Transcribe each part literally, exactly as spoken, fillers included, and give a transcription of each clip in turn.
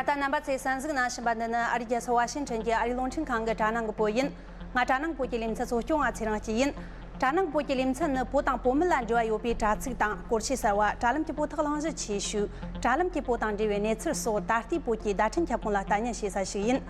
ད་རྣམ་པ་ཚོས་གསན་གཟིགས་གནང་བཞིན་པ་འདི་ནི་ཨ་རིའི་རྒྱལ་ས་ཝ་ཤིང་ཊོན་གྱི་ཨ་རིའི་རླུང་འཕྲིན་ཁང་གི་དྲ་ནང་གི་བོད་ཡིན། ང་དྲ་ནང་བོད་ཀྱི་ལེ་ཚན་གཙོ་སྐྱོང་བ་ཚེ་རིང་སྐྱིད་ཡིན། དྲ་ནང་བོད་ཀྱི་ལེ་ཚན་ནི་བོད་དང་བོད་མི་ལ་འབྲེལ་བ་ཡོད་པའི་དྲ་ཚིགས་དང་སྐོར་ཆས་གསར་བ། དྲ་ལམ་གྱི་བོད་ཐོག་གླེང་གཞི་ཆེ་ཤོས། དྲ་ལམ་གྱི་བོད་དང་འབྲེལ་བའི་གནས་ཚུལ་སོགས་ད་ལྟའི་བོད་ཀྱི་བརྡ་འཕྲིན་ཁྱབ་ཁོངས་ལ་ལྟ་ཉན་བྱེད་ས་ཞིག་ཡིན།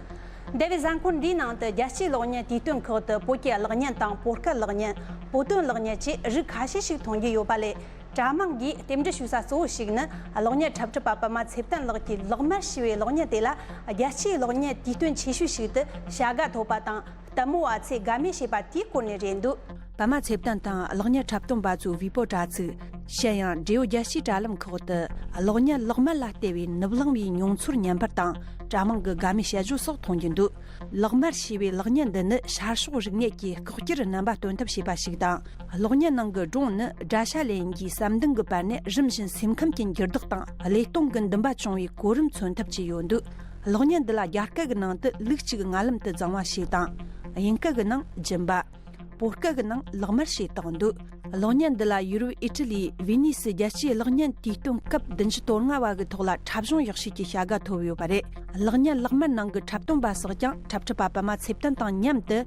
འདས་པའི་གཟའ་འཁོར་འདིའི་ནང་དུ་རྒྱལ་སྤྱིའི་གློག་བརྙན་དུས་སྟོན་ཁག་ཏུ་བོད་ཀྱི་གློག་བརྙན་དང་བོད་སྐད་གློག་བརྙན། བོད་དོན་གློག་བརྙན་བཅས་རིགས་ཁ་ཤས་ཤིག་མཐོང་རྒྱུ་ཡོད་པ་ལས། དྲ་མང་གིས་རྟེན་འབྲེལ་ཞུ་ས་གཙོ་བོ་ཞིག་ནི་གློག་བརྙན་འཁྲབ་ཁྲིད་པ་པདྨ་ཚེ་བརྟན་ལགས་ཀྱིས་ལག་དམར་ཞེས་པའི་གློག་བརྙན་དེ་ལ་རྒྱལ་སྤྱིའི་གློག་བརྙན་དུས་སྟོན་ཆེ་ཤོས་ཤིག་ཏུ་བྱ་དགའ་ཐོབ་པ་དང་ལྟད་མོ་བ་ཚོས་དགའ་མོས་བྱས་པ་དེའི་སྐོར་ནས་རེད་འདུག་པདྨ་ཚེ་བརྟན་དང་གློག་བརྙན་འཁྲབ་སྟོན་པ་ཚོའི་བི་པོ་དྲ་ཚིགས། གཞན་ཡང་འབྲེལ་ཡོད་རྒྱལ་སྤྱིའི་དྲ་ལམ་ཁག་ཏུ་གློག་བརྙན་ལག་དམར་ལ་བལྟས་པའི་ནུབ་གླིང་བའི་མྱོང་ཚོར་ཉམས་འཕེལ་དང་དྲ་མང་གི་དགའ་མོས་དཔྱད་བརྗོད་སོགས་མཐོང་རྒྱུ་འདུག་ལག་དམར་ཞེས་པའི་གློག་བརྙན་འདི་ནི་ཤར་ཕྱོགས་རིག་གནས་ཀྱི་ལྐོག་གྱུར་རྣམ་པ་སྟོན་ཐབས་བྱས་པ་ཞིག་དང་། གློག་བརྙན་ནང་གི་སྒྲུང་ནི་དགྲ་ཤ་ལེན་རྒྱུའི་བསམ་གཏན་གྱི་བར་ནས་རིམ་བཞིན་སེམས་ཁམས་ཀྱི་འགྱུར་ལྡོག་དང་བློས་གཏོང་གི་འདུན་པ་བྱུང་བའི་གོ་རིམ་མཚོན་ཐབས་བྱས་ཡོད་འདུག་གློག་བརྙན་འདི་ལ་རྒྱ་སྐད་ཀྱི་ནང་དུ་ལུག་གཅིག་རྔ་ལམ་དུ་བརྫངས་པ་ཞེས་དང་། དབྱིན་སྐད་ཀྱི་ནང་སྦྱིན་པ། བོད་སྐད་ཀྱི་ནང་ལག་དམར་ཞེས་བཏགས་འདུག་གློག་བརྙན་འདི་ལ་ཡུ་རོབ་ཨི་ཊ་ལིའི་ཝི་ནི་སི་རྒྱལ་སྤྱིའི་གློག་བརྙན་དུས་སྟོན་སྐབས་བདུན་ཅུ་དོན་ལྔ་བ་གི་ཐོག་ལ་འཁྲབ་གཞུང་ཡག་ཤོས་ཀྱི་བྱ་དགའ་ཐོབ་ཡོད་པ་རེད། གློག་བརྙན་ལག་དམར་ནང་གི་འཁྲབ་སྟོན་པ་སོགས་ཀྱང་འཁྲབ་ཁྲིད་པ་པདྨ་ཚེ་བརྟན་དང་མཉམ་དུ་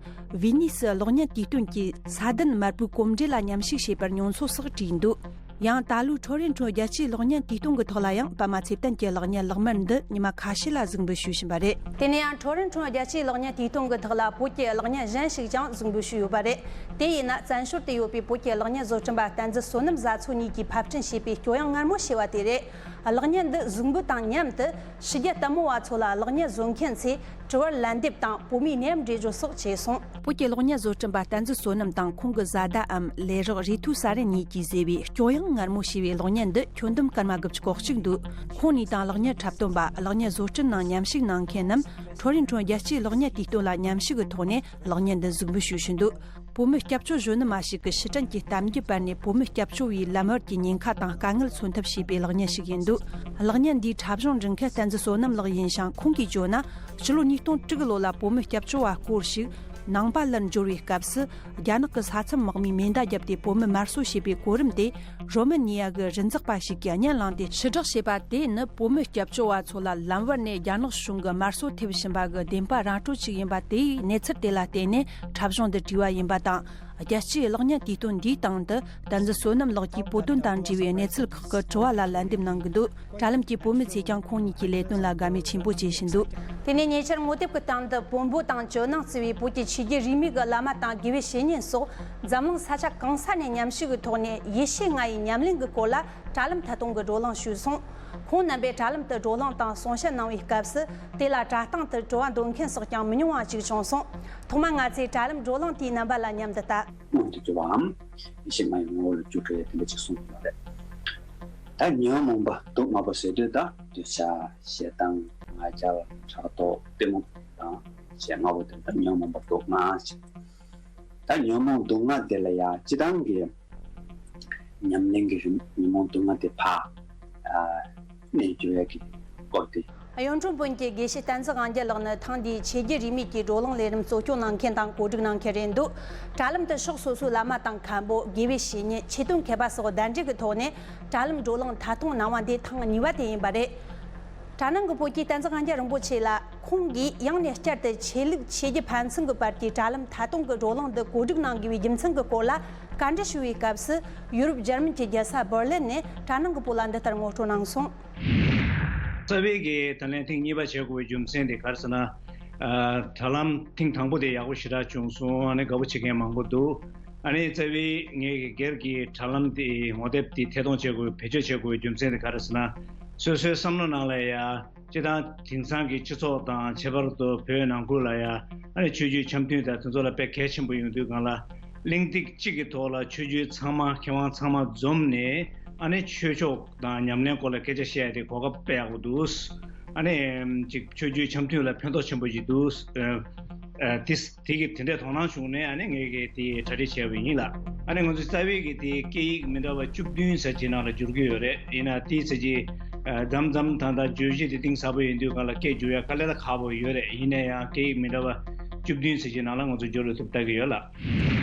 ཝི་ནི་སི་གློག་བརྙན་དུས་སྟོན་གྱི་ས་གདན་དམར་པོའི་གོམ་འགྲོས་ལ་མཉམ་ཞུགས་བྱས་པར་མྱོང་ཚོར་སོགས་བྲིས་འདུག་ཡང་ད་ལོའི་ཊོ་རེན་ཊོ་རྒྱལ་སྤྱིའི་གློག་བརྙན་དུས་སྟོན་གྱི་ཐོག་ལ་ཡང་པདྨ་ཚེ་བརྟན་གྱི་གློག་བརྙན་ལག་དམར་འདི་ཉི་མ་ཁ་ཤས་ལ་གཟིགས་འབུལ་ཞུས་བཞིན་པ་རེད། དེ་ནས་ཡང་ཊོ་རེན་ཊོ་རྒྱལ་སྤྱིའི་གློག་བརྙན་དུས་སྟོན་གྱི་ཐོག་ལ་བོད་ཀྱི་གློག་བརྙན་གཞན་ཞིག་ཀྱང་གཟིགས་འབུལ་ཞུས་ཡོད་པ་རེད། དེ་ཡིན་ན་བཙན་བྱོལ་དུ་ཡོད་པའི་བོད་ཀྱི་གློག་བརྙན་བཟོ་སྐྲུན་པ་བསྟན་འཛིན་བསོད་ནམས་བཟའ་ཚོ་གཉིས་ཀྱིས་ཕབ་སྐྲུན་བྱས་པའི་སྐྱོ་དབྱངས་མངར་མོ་ཞེས་པ་དེ་རེད། གློག་བརྙན་འདི་གཟིགས་འབུལ་དང་མཉམ་དུ་ཕྱི་རྒྱལ་ལྟད་མོ་བ་ཚོ་ལ་གློག་བརྙན་བཟོ་མཁན་ཚོས་དྲི་བར་ལན་འདེབས་དང་བོད་མིའི་ནད་ཡམས་འགྲེལ་བརྗོད་སོགས་བྱས་སོང་། བོད་ཀྱི་གློག་བརྙན་བཟོ་སྐྲུན་པ་བསྟན་འཛིན་བསོད་ནམས་དང་ཁོང་གི་བཟའ་ཟླ་འམ་ལས་རོགས་རེ་ཐུའུ་ས་རན་གཉིས་ཀྱིས་བཟོས་པའི་སྐྱོ་དབྱངས་མངར་མོ་ཞེས་པའི་གློག་བརྙན་འདི་ཁྱོན་བསྡོམས་སྐར་མ་དགུ་བཅུ་གོ་གཅིག་འདུག་ཁོང་གཉིས་དང་གློག་བརྙན་འཁྲབ་སྟོན་པ། གློག་བརྙན་བཟོ་སྐྲུན་ནང་མཉམ་ཞུགས་གནང་མཁན་རྣམས་ཊོ་རེན་ཊོ་རྒྱལ་སྤྱིའི་གློག་བརྙན་དུས་སྟོན་ལ་མཉམ་ཞུགས་ཀྱི་ཐོག་ནས་གློག་བརྙན་འདི་གཟིགས་འབུལ་ཞུ་བཞིན་འདུག་བོད་མི་སྐྱབས་བཅོལ་གཞོན་ནུ་མ་ཞིག་གིས་ཕྱི་དྲན་གྱི་གཏམ་རྒྱུད་བར་ནས་བོད་མི་སྐྱབས་བཅོལ་བའི་ལམ་བར་གྱི་ཉེན་ཁ་དང་དཀའ་ངལ་མཚོན་ཐབས་བྱས་པའི་གློག་བརྙན་ཞིག་ཡིན་འདུག་གློག་བརྙན་འདིའི་འཁྲབ་གཞུང་འབྲི་མཁན་བསྟན་འཛིན་བསོད་ནམས་ལགས་ཡིན་ཞིང་། ཁོང་གིས་བརྗོད་ན། ཕྱི་ལོ་ཉིས་སྟོང་དྲུག་ལོ་ལ་བོད་མི་སྐྱབས་བཅོལ་བ་སྐོར་ཞིག་ནང་པ་ལ་འབྱོར་བའི་སྐབས་སུ། རྒྱ་ནག་གི་ས་མཚམས་དམག་མིས་མེ་མདའ་བརྒྱབ་སྟེ་བོད་མི་དམར་གསོད་བྱས་པའི་གོ་རིམ་དེ། རོ་མ་ནི་ཡ་གི་རི་འཛེག་པ་ཞིག་གིས་བརྙན་བླངས་ཏེ་ཕྱིར་བསྒྲགས་བྱས་པ་དེ་ནི། བོད་མི་སྐྱབས་བཅོལ་བ་ཚོ་ལ་ལམ་བར་ནས་རྒྱ་ནག་གཞུང་གིས་དམར་གསོད་ཐེབས་བཞིན་པ་གི་བདེན་པ་ར་སྤྲོད་ཅིག་ཡིན་པ་དེའི་གནས་ཚུལ་དེ་ལ་བརྟེན་ནས་འཁྲབ་གཞུང་འདི་བྲིས་པ་ཡིན་པ་དང་། རྒྱལ་སྤྱིའི་གློག་བརྙན་དུས་སྟོན་འདིའི་སྟེང་དུ་བསྟན་འཛིན་བསོད་ནམས་ལགས་ཀྱིས་བོད་དོན་དང་འབྲེལ་བའི་གནས་ཚུལ་ཁག་གི་དྲི་བ་ལ་ལན་འདེབས་གནང་གི་འདུག་དྲ་ལམ་གྱི་བོད་མི་ཚོས་ཀྱང་ཁོང་གཉིས་ཀྱི་ལས་དོན་ལ་དགའ་མོས་ཆེན་པོ་བྱེད་བཞིན་འདུག་དེ་ནས་ཉེ་ཆར་ངོ་དེབ་ཀྱི་སྟེང་དུ་བོན་པོ་དང་ཇོ་ནང་བརྩི་བའི་བོད་ཀྱི་ཆོས་བརྒྱུད་རིས་མེད་ཀྱི་བླ་མ་དང་དགེ་བའི་བཤེས་གཉེན་སོགས་འཛམ་གླིང་ས་ཆ་གང་ས་ནས་མཉམ་ཞུགས་ཀྱི་ཐོག་ནས་ཡེ་ཤེས་ལྔ་ཡི་ཉམས་ལེན་གྱི་སྐོར་ལ་དྲ་ལམ་ཐད་གཏོང་གི་བགྲོ་གླེང་ཞུས་སོང་། ཁོང་རྣམ་པས་དྲ་ལམ་དུ་བགྲོ་གླེང་དང་གསུང་བཤད་གནང་བའི་སྐབས་སུ། དེ་ལ་དྲ་སྟེང་དུ་དྲི་བ་འདོན་མཁན་སོགས་ཀྱང་མི་ཉུང་བ་ཅིག་བྱུང་སོང་། ཐོག་མར་ང་ཚོས་དྲ་ལམ་བགྲོ་གླེང་དེའི་རྣམ་པ་ལ་མཉམ་དུ་ལྟ། སྔོན་དུ་འགྲོ་བའམ་ཡེ་ཤེས་ལྔ་ཡི་ངོ་བོ་ལ་འཇུག་འགྲོ་ཡ་དེ་འདྲ་ཅིག་གསུངས་ཡོད་རེད། ད་ཉོན་མོངས་པ་དུག་ལྔ་པོ་ཟེར་དུས་ད་འདོད་ཆགས་ཞེ་སྡང་ང་རྒྱལ་ཕྲག་དོག་གཏི་མུག་དང་ཞེ་ལྔ་པོ་དེ་ད་ཉོན་མོངས་པ་དུག་ལྔ་ཟེར། ད་ཉོན་མོངས་དུག་ལྔ་དེ་ལ་ཡ་སྤྱི་བཏང་གི་ཉམས་ལེན་གྱི་རིམ་ཉོན་མོངས་དུག་ལྔ་དེ་ཕར་ཨ་ནས་འཇུག་ཡ་གི་སྐོར་དེ། གཡུང་དྲུང་བོན་གྱི་དགེ་བཤེས་བསྟན་འཛིན་དབང་རྒྱལ་ལགས་ནི་ཐེངས་འདིའི་ཆོས་བརྒྱུད་རིས་མེད་ཀྱི་བགྲོ་གླེང་ལས་རིམ་གཙོ་སྐྱོང་གནང་མཁན་དང་གོ་སྒྲིག་གནང་མཁན་རེད་འདུག་དྲ་ལམ་དུ་ཕྱོགས་སོ་སོའི་བླ་མ་དང་མཁན་པོ། དགེ་བའི་བཤེས་གཉེན། ཆོས་དོན་མཁས་པ་སོགས་གདན་འདྲེན་གྱི་ཐོག་ནས་དྲ་ལམ་བགྲོ་གླེང་མཐའ་གཏོང་གནང་བ་འདི་ཐེངས་གཉིས་པ་དེ་ཡིན་པ་རེད། དྲ་ནང་གི་བོད་ཀྱི་བསྟན་འཛིན་དབང་རྒྱལ་རིན་པོ་ཆེ་ལ་ཁོང་གིས་ཡང་ནས་བསྐྱར་དུ་ཆོས་ལུགས་ཆོས་བརྒྱུད་ཕན་ཚུན་གྱི་བར་གྱི་དྲ་ལམ་མཐའ་གཏོང་གི་བགྲོ་གླེང་འདི་གོ་སྒྲིག་གནང་དགོས་པའི་རྒྱུ་མཚན་གྱི་སྐོར་ལ་བཀའ་འདྲི་ཞུ་བའི་སྐབས་སུ། ཡུ་རོབ་འཇར་མན་གྱི་རྒྱལ་ས་འབར་ལིན་ནས་དྲ་ནང་གི་བོད་ལ་འདི་ལྟར་ངོ་སྤྲོད་གནང་སོང་། རྩ་བའི་གི་ད་ལན་ཐེངས་གཉིས་པ་བྱེད་དགོས་པའི་རྒྱུ་མཚན་དེ་ག་རེ་ཟེར་ན། ཨ། དྲ་ལམ་ཐེངས་དང་པོ་དེ་ཡག་པོ་ཞེ་དྲག་བྱུང་སོང་། ཨ་ནི་དགའ་པོ་བྱེད་མཁན་མང་པོ་འདུག་ཨ་ནི་རྩ་བའི་ངའི་གི་སྒེར་གྱི་དྲ་ལམ་དེ་ངོ་དེབ་དེ་ཐད་གཏོང་བྱེད་དགོས་བེད་སྤྱོད་བྱེད་དགོས་པའི་རྒྱུ་མཚན་དེ་ག་རེ་ཟེར་ན། སོ་སོའི་བསམ་བློ་ནང་ལ་ཡ་སྤྱི་བཏང་དེང་སང་གི་སྤྱི་ཚོགས་དང་ཁྱད་པར་དུ་བོད་ནང་ཁུལ་ལ་ཡ་ཨ་ནི་ཆོས་བརྒྱུད་འཆམ་མཐུན་དང་དེ་ཚོ་ལ་དཔེ་གལ་ཆེན་པོ་ཡོང་དུས་སྒང་ལ། གླེང་སྟེགས་གཅིག་གི་ཐོག་ལ་ཆོས་བརྒྱུད་ཚང་མ་མཁས་དབང་ཚང་མ་འཛོམས་ནས་ཨ་ནི་ཆོས་ཕྱོགས་དང་ཉམས་ལེན་སྐོར་ལ་སྐད་ཆ་བཤད་ཡ་དེ་གོ་སྐབས་དཔེ་ཡག་པོ་འདུག་ཨ་ནི་ཅིག་ཆོས་བརྒྱུད་འཆམ་མཐུན་ལ་ཕན་ཐོགས་ཆེན་པོ་ཞིག་འདུག་ཨ་ཨ་དེ་དེ་གི་དེ་འདྲའི་དོ་སྣང་བྱུང་ནས་ཨ་ནི་ངས་གི་དེ་གྲ་སྒྲིག་བྱས་པ་ཡིན་ལ། ཨ་ནི་ང་ཚོ་རྩ་བའི་གི་དེ་སྐད་ཡིག་མི་འདྲ་བ་བཅུ་བདུན་ཙམ་ཅིག་ནང་ལ་འགྱུར་གི་ཡོད་རེད། ཡིན་ན་དེའི་ཚེ་ཅིག་ཨ་མཚམས་མཚམས་ད་ལྟ་བརྗོད་གཞི་དེ་གཏིང་ཟབ་པོ་ཡིན་དུས་སྒང་ལ་སྐད་འགྱུར་ཡ་དཀའ་ལས་ད་ཁག་པོ་ཡོད་རེད། ཡིན་ན་ཡང་སྐད་ཡིག་མི་འདྲ་བ་བཅུ་བདུན་ཙམ་ཅིག་ནང་ལ་ང་ཚོ་འགྱུར་ཡོང་ཐུབ་ལྟ་གི་ཡོད་ལ།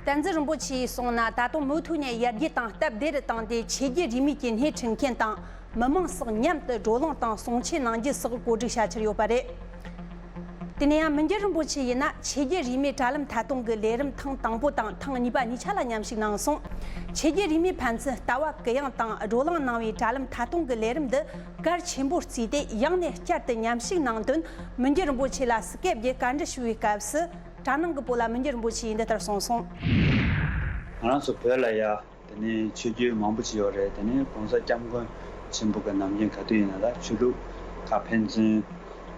བསྟན་འཛིན་རིན་པོ་ཆེས་གསུངས་ན། ད་དུང་མུ་མཐུད་ནས་ཡར་རྒྱས་དང་སྟབས་བདེ་རུ་བཏང་སྟེ་ཆོས་བརྒྱུད་རིས་མེད་ཀྱི་སྣེ་ཁྲིད་མཁན་དང་ མི་མང་སོགས་མཉམ་དུ་བགྲོ་གླེང་དང་གསུང་ཆོས་གནང་རྒྱུ་སོགས་གོ་སྒྲིག་བྱ་འཆར་ཡོད་པ་རེད། དེ་ནས་ཡང་མི་འགྱུར་རིན་པོ་ཆེ་ཡིན་ན་ཆོས་བརྒྱུད་རིས་མེད་དྲ་ལམ་ཐད་གཏོང་གི་ལས་རིམ་ཐེངས་དང་པོ་དང་ཐེངས་གཉིས་པ་གཉིས་ཆ་ལ་མཉམ་ཞུགས་གནང་སོང་། ཆོས་བརྒྱུད་རིས་མེད་ཕན་ཚུན་ལྟ་བ་གུ་ཡངས་དང་བགྲོ་གླེང་གནང་བའི་དྲ་ལམ་ཐད་གཏོང་གི་ལས་རིམ་འདི་གལ་ཆེན་པོར་བརྩིས་ཏེ། ཡང་ནས་བསྐྱར་དུ་མཉམ་ཞུགས་གནང་དོན་མི་འགྱུར་རིན་པོ་ཆེ་ལ་སྐད་བརྒྱུད་བཀའ་འདྲི་ཞུ་བའི་སྐབས་སུ། དྲ་ནང་གི་བོད་ལ་མི་འགྱུར་རིན་པོ་ཆེ་ཡིས་འདི་ལྟར་གསུངས་སོང་། ང་རང་ཚོ་བོད་ལ་ཡ། དེ་ནས་ཆོས་བརྒྱུད་མང་པོ་ཅིག་ཡོད་རེད། དེ་ནས་༸གོང་ས་༸སྐྱབས་མགོན་ཆེན་པོ་གི་ནམ་རྒྱུན་ག་དུས་ཡིན་ན་ད་ཆོས་ལུགས་ཁག་ཕན་ཚུན་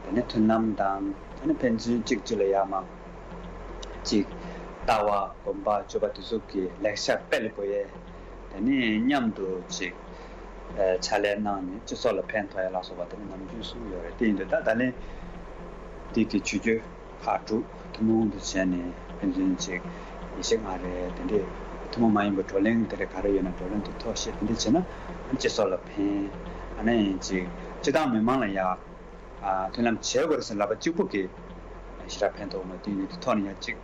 དེ་ནས་མཐུན་ལམ་དང་། དེ་ནས་ཕན་ཚུན་གཅིག་གཅིག་ལ་ཡ་མ་གཅིག་ལྟ་བ་གོམ་པ་སྤྱོད་པ་དེ་ཚོ་གི་ལེགས་ཆ་སྤེལ་དགོས་ཡས། དེ་ནས་མཉམ་དུ་ཅིག་ཨ་ཕྱག་ལས་གནང་ནས་སྤྱི་ཚོགས་ལ་ཕན་ཐོགས་ཡས་ལ་སོགས་པ་དེ་ནས་ནམ་རྒྱུན་གསུངས་ཡོད་རེད། དེ་ཡིན་དུས་ད་ད་ལན་དེ་གི་ཆོས་བརྒྱུད་ཁག་དྲུག་ཐུན་མོང་དུ་བྱས་ནས་ཕན་ཚུན་ཅིག་ཡིད་ཆེས་བསྔགས་རེས་དེ་འདྲས། ཐུན་མོང་མ་ཡིན་པའི་བགྲོ་གླེང་དེ་འདྲས་ག་རེ་ཡོད་ན་བགྲོ་གླེང་དེ་ཐོག་བཤད་དེ་འདྲས་བྱས་ན་སྤྱི་ཚོགས་ལ་ཕན། ཨ་ནི་ཅིག་སྤྱི་བཏང་མི་མང་ལ་ཡ་ཨ་མཐུན་ལམ་བྱེད་དགོས་རེད་ཟེར་ལབ་པ་གཅིག་པུ་གི་ཞེ་དྲག་ཕན་ཐོགས་མ་དེ་ཡིན་དུས་ཐོག་ནས་ཡ་ཅིག་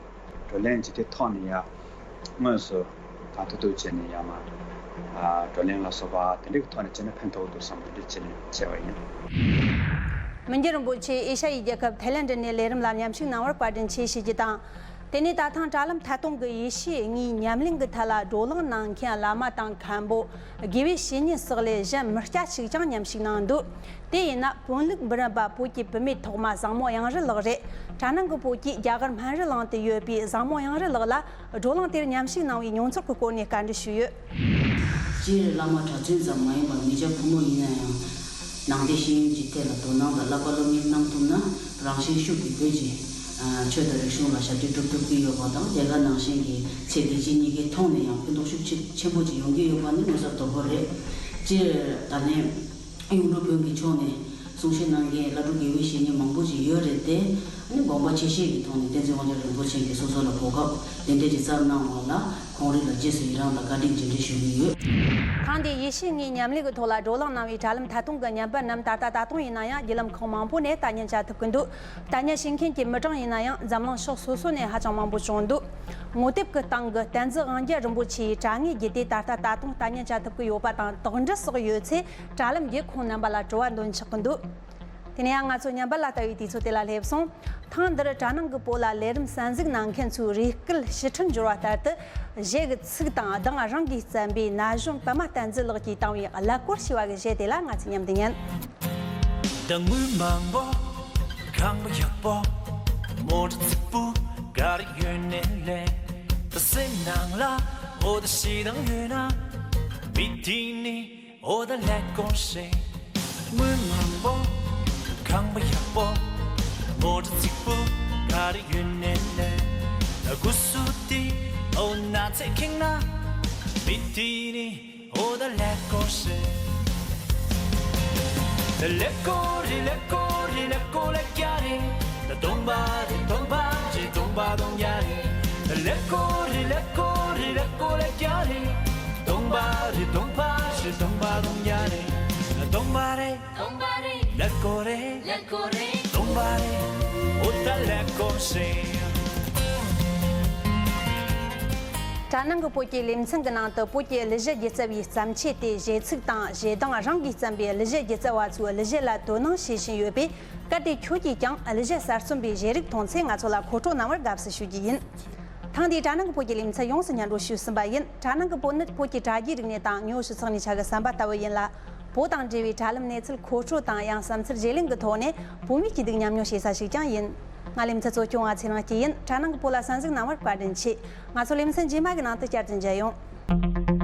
བགྲོ་གླེང་བྱེད་དེ་ཐོག་ནས་ཡ། དངོས་སུ་གང་ཐུབ་ཐུབ་བྱས་ནས་ཡང་མ་ཨ་བགྲོ་གླེང་ལ་སོགས་པ་དེ་འདྲའི་ཐོག་ནས་བྱས་ན་ཕན་ཐོགས་འདུག་བསམ་དེ་འདྲ་བྱས་ནས་བྱས་པ་ཡིན། མི་འགྱུར་རིན་པོ་ཆེས་ཨེ་ཤ་ཡའི་རྒྱལ་ཁབ་ཐའི་ལན་ཌི་ནས་ལས་རིམ་ལ་མཉམ་ཞུགས་གནང་བར་བཀའ་དྲིན་ཆེ་ཞུ་རྒྱུ་དང་། དེ་ནས་ད་ཐེངས་དྲ་ལམ་ཐད་གཏོང་གི་ཡེ་ཤུའི་དངོས་ཉམས་ལེན་གྱི་ཐད་ལ་བགྲོ་གླེང་གནང་མཁན་བླ་མ་དང་མཁན་པོ། དགེ་བའི་བཤེས་གཉེན་སོགས་ལས་གཞན་མི་སྐྱ་ཞིག་ཀྱང་མཉམ་ཞུགས་གནང་འདུག་དེ་ཡིན་ན་བོན་ལུགས་འབུམ་རམས་པ་བོད་ཀྱི་བུད་མེད་ཐོག་མ་བཟང་མོ་གཡང་རུ་ལགས་རེད། དྲ་ནང་གི་བོད་ཀྱི་རྒྱ་གར་སྨན་རི་གླིང་དུ་ཡོད་པའི་བཟང་མོ་གཡང་རུ་ལགས་ལ་བགྲོ་གླེང་དེར་མཉམ་ཞུགས་གནང་བའི་མྱོང་ཚོར་གྱི་སྐོར་ནས་བཀའ་འདྲི་ཞུས་ཡོད། སྤྱིར་བླ་མ་གྲྭ་བཙུན་ཙམ་མ་ཡིན་པར་མི་སྐྱ་ཕོ་མོ་ཡིན་ན་ཡང་། ནང་བསྟན་ཤེས་ཡོན་གྱི་ཐད་ལ་དོ་སྣང་དང་བསླབ་པ་སློབ་གཉེར་གནང་ཐུབ་ན་རང་བཞིན་ཤུགས་ཀྱིས་བོད་ཀྱི་ཆོས་དང་རིག་གཞུང་ལ་ཞབས་ཕྱི་སྒྲུབ་ཐུབ་ཀྱི་ཡོད་པ་དང་། དེ་ག་ནང་བཞིན་གྱི་ཚེ་འདི་ཕྱི་གཉིས་ཀའི་ཐོག་ནས་ཡང་ཕན་ཐོགས་ཤུགས་ཆེ་ཆེན་པོ་ཅིག་ཡོང་གི་ཡོད་པ་ནི་མངོན་གསལ་དོད་པོ་རེད། སྤྱིར་ད་ལན། གཡུང་དྲུང་བོན་གྱི་ཕྱོགས་ནས་གསུང་བཤད་གནང་མཁན་བླ་སྤྲུལ་དགེ་བའི་བཤེས་གཉེན་མང་པོ་ཞིག་ཡོད་རེད་དེ། ཨ་ནི་དགོངས་པ་ཆེ་བཞེས་ཀྱི་ཐོག་ནས་བསྟན་འཛིན་དབང་རྒྱལ་རིན་པོ་ཆེ་གིས་སོ་སོ་ལ་གོ་སྐབས་དེ་འདྲས་ཅིག་བསྩལ་གནང་བ་ལ་ཁོང་རང་ལ་རྗེས་སུ་ཡི་རང་དང་བཀའ་དྲིན་རྗེས་དྲན་ཞུ་གི་ཡོད། ཐེངས་འདིའི་ཡེ་ཤུའི་དངོས་ཉམས་ལེན་གྱི་ཐོག་ལ་བགྲོ་གླེང་གནང་བའི་དྲ་ལམ་ཐད་གཏོང་གི་བརྙན་པར་རྣམས་ད་ལྟ་ད་དུང་ཡིན་ན་ཡང་བརྒྱུད་ལམ་ཁག་མང་པོ་ནས་ལྟ་ཉན་བྱ་ཐུབ་ཀྱི་འདུག་ལྟ་ཉན་བྱེད་མཁན་གྱི་མི་གྲངས་ཡིན་ན་ཡང་འཛམ་གླིང་ཕྱོགས་སོ་སོ་ནས་ཧ་ཅང་མང་པོ་བྱུང་འདུག་ངོ་དེབ་ཀྱི་སྟེང་གི་བསྟན་འཛིན་དབང་རྒྱལ་རིན་པོ་ཆེའི་དྲ་ངོས་བརྒྱུད་དེ་ད་ལྟ་ད་དུང་ལྟ་ཉན་བྱ་ཐུབ་ཀྱི་ཡོད་པ་དང་། དོགས་འདྲི་སོགས་ཡོད་ཚེ་དྲ་ལམ་བརྒྱུད་ཁོང་རྣམ་པ་ལ་དྲི་བ་འདོན་ཆོག་གི་འདུག་དེ་ནས་ཡང་ང་ཚོ་བརྙན་པར་ལ་ལྟ་བའི་དུས་ཚོད་དེ་ལ་སླེབས་སོང་། ཐེངས་འདིར་དྲ་ནང་གི་བོད་ལ་ལས་རིམ་གསན་གཟིགས་གནང་མཁན་ཚོའི་རེ་སྐུལ་ཞུ་འཕྲིན་འབྱོར་བ་ལྟར་དུ། གཞས་ཀྱི་ཚིག་དང་གདངས་རང་གིས་བརྩམས་པའི་ན་གཞོན་པད་མ་བསྟན་འཛིན་ལགས་ཀྱིས་བཏང་བའི་གླ་འཁོར་ཞེས་པ་གི་གཞས་དེ་ལ་ང་ཚོས་མཉམ་དུ་ཉན། དང་མི་མང་པོ། ཁང་པ་ཡག་པོ། མོ་ཊ་རྩིག་པོ། ག་རེ་ཡོད་ནས་ལས། ད་སེམས་ནང་ལ་འོ་ད་ཞེ་སྡང་ཡོད་ན། མི་དེ་ནི་འོ་ད་ཀླད་ཀོར་ཤེས། མི་མང་པོ། ཁང་པ་ཡག་པོ། མོ་ཊ་རྩིག་པོ། ག་རེ་ཡོད་ནས་ལས། ད་སྐུ་གཟུགས་དེ་འོ་ན་ཚས་ཁེངས་ན། མི་དེ་ནི། འོ་ད་ཀླད་ཀོར་ཤེས། ད་ཀླད་ཀོར་རེད། ཀླད་ཀོར་རེད། ཀླད་ཀོར་ཀླད་རྒྱག་རེད། ད་གདོང་པ་རེད། གདོང་པ་རེད། གདོང་པ་གདོང་རྒྱག་རེད། ད་ཀླད་ཀོར་རེད། ཀླད་ཀོར་རེད། ཀླད་ཀོར་ཀླད་རྒྱག་རེད། གདོང་པ་རེད། གདོང་པ་རེད། གདོང་པ་གདོང་རྒྱག་རེད། ད་གདོང་པ་རེད། གདོང་པ་རེད། ཀླད་ཀོར་རེད། ཀླད་ཀོར་རེད། གདོང་པ་རེད། འོ་ད་ཀླད་ཀོར་ཤེས། དྲ་ནང་གི་བོད་ཀྱི་ལེ་ཚན་གྱི་ནང་དུ་བོད་ཀྱི་གླུ་གཞས་སྒྱུ་རྩལ་བའི་བརྩམས་ཆོས་དེ་གཞས་ཚིག་དང་གཞས་གདངས་རང་གིས་བརྩམས་པའི་གླུ་གཞས་སྒྱུ་རྩལ་བ་ཚོའི་གླུ་གཞས་ལ་དོ་སྣང་བྱེད་བཞིན་ཡོད་པས། གལ་ཏེ་ཁྱོད་ཀྱིས་ཀྱང་གླུ་གཞས་གསར་རྩོམ་པའི་གཞས་རིགས་མཐོང་ཚེ་ང་ཚོ་ལ་མཁོ་སྤྲོད་གནང་བར་དགའ་བསུ་ཞུ་རྒྱུ་ཡིན། ཐེངས་འདིའི་དྲ་ནང་གི་བོད་ཀྱི་ལེ་ཚན་ཡོངས་སུ་སྙན་སྒྲོན་ཞུས་ཟིན་པ་ཡིན། དྲ་ནང་གི་བོད་ནི་བོད་ཀྱི་དྲ་རྒྱའི་རིག་གནས་དང་དངོས་ཡོད་ཞིབ་ཚགས་གཉིས་ཆ་གི་ཟམ་པ་ལྟ་བུ་ཡིན་ལ། བོད་དང་འབྲེལ་བའི་དྲ་ལམ་གནས་ཚུལ་མཁོ་སྤྲོད་དང་ཡང་བསམ་ཚུལ་བརྗེ་ལེན་གྱི་ཐོག་ནས་བོད་མིའི་སྐྱིད་སྡུག་མཉམ་མྱོང་བྱེད་ས་ཞིག་ཀྱང་ཡིན། ང་ལེ་ཚན་གཙོ་སྐྱོང་བ་ཚེ་རིང་སྐྱིད་ཡིན། དྲ་ནང་གི་བོད་ལ་གསན་གཟིགས་གནང་བར་བཀའ་དྲིན་ཆེ། ང་ཚོ་ལེ་ཚན་རྗེས་མ་གི་ནང་དུ་བསྐྱར་དུ་མཇལ་ཡོང་།